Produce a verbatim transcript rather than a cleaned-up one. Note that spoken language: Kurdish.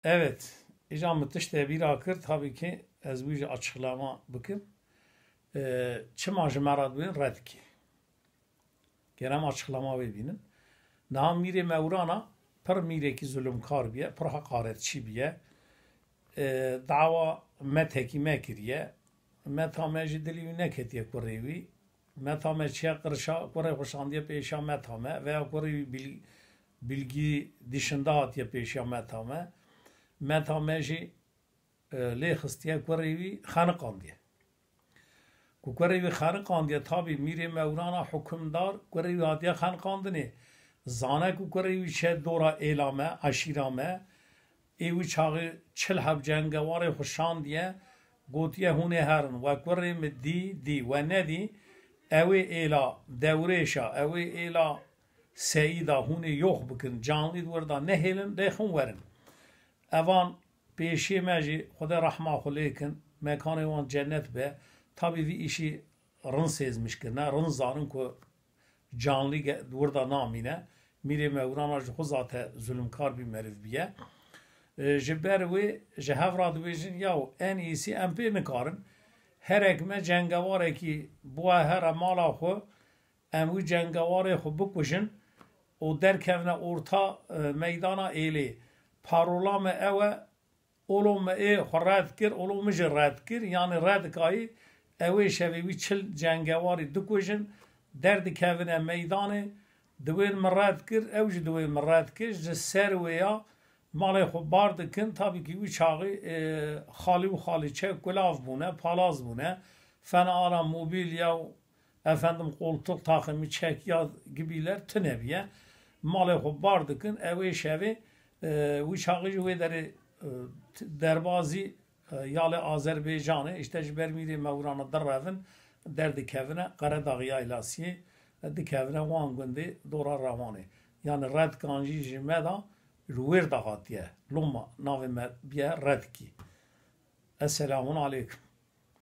Evet, îca min tiştê bîra kir, tabii ki ez wî jî açıklama bikim. Ee, çima ji me re dibên redkî? Kerem açıklama wê bînin. Niha mîrê Mewrana pir mîrekî zulumkar biye, pir heqaretçî biye. Ee, dawa me tekî me kiriye. Meta me jî dilî wî neketiye kurê wî. Meta me çiye qirşa, kurê xwe şandiye pêşiya meta me. Veya kurê wî bil-, bilgî dişinde hatiye pêşiya meta me. Meta me jî, e, lê xistiye kurê wî xeniqandiye. Ku kurê wî xeniqandiye, tabî mîrê Mewrana hukimdar kurê wî hatiye xeniqandinê. Zane ku kurê wî çe dora êla me, eşîra me, ê wî çaxî çil heb cengewarê xwe şandiye, gotiye, hûn ê herin, we kurê min dî, dî, we nedî, ew ê êla Dewrêşa, ew ê êla Seîda, hûn ê yox bikin, canlî di wir de nehêlin, lê xin werin. Evan pêşiyê me jî Xwedê rehma xwe lê kin, mekanê wan cennet be. Tabî vî îşî rin sêzmiş kirine, rin zanin ku canlî ge-, di wir de namîne. Mîrê Mewrana ji xwe zate zulmkar bî, meriv biye. E, ji ber wê ji hev re dibêjin, yaw en iyisi em pê nikarin. Herek me cengewarekî biwe here mala xwe, em wî cengewarê xwe bikujin û derkevine orta, e, meydana êlê. Parola me ew e, olo me ê xwe red kir, olo min jî red kir, yanî redikayî ew ê şevê wî çil cengewarî dikujin, derdikevine meydanê, diwên min red kir, ew jî diwên min red kir, ji ser wê ya malê xwe bar dikin, tabî kî wî çaxî, e, xalî û xalîçe kulav bûne, palaz bûne, fena ala mobîlya û efendim qoltuk takımı çek ya gibiler tune biye. Malê xwe bar dikin, ew ê şevê, e, wî çaxî ji wê derê, e, t-, derbazî, e, yalê Azerbaycanê, işte ji ber mîrê Mewrana direvin, derdikevine Qeredax Yaylasiyê, e, dikevine wan gundê dora Rewanê. Yani Redkan jî ji me da li wêr de hatiye. Loma navê me biye Redkî. Esselamun aleykum.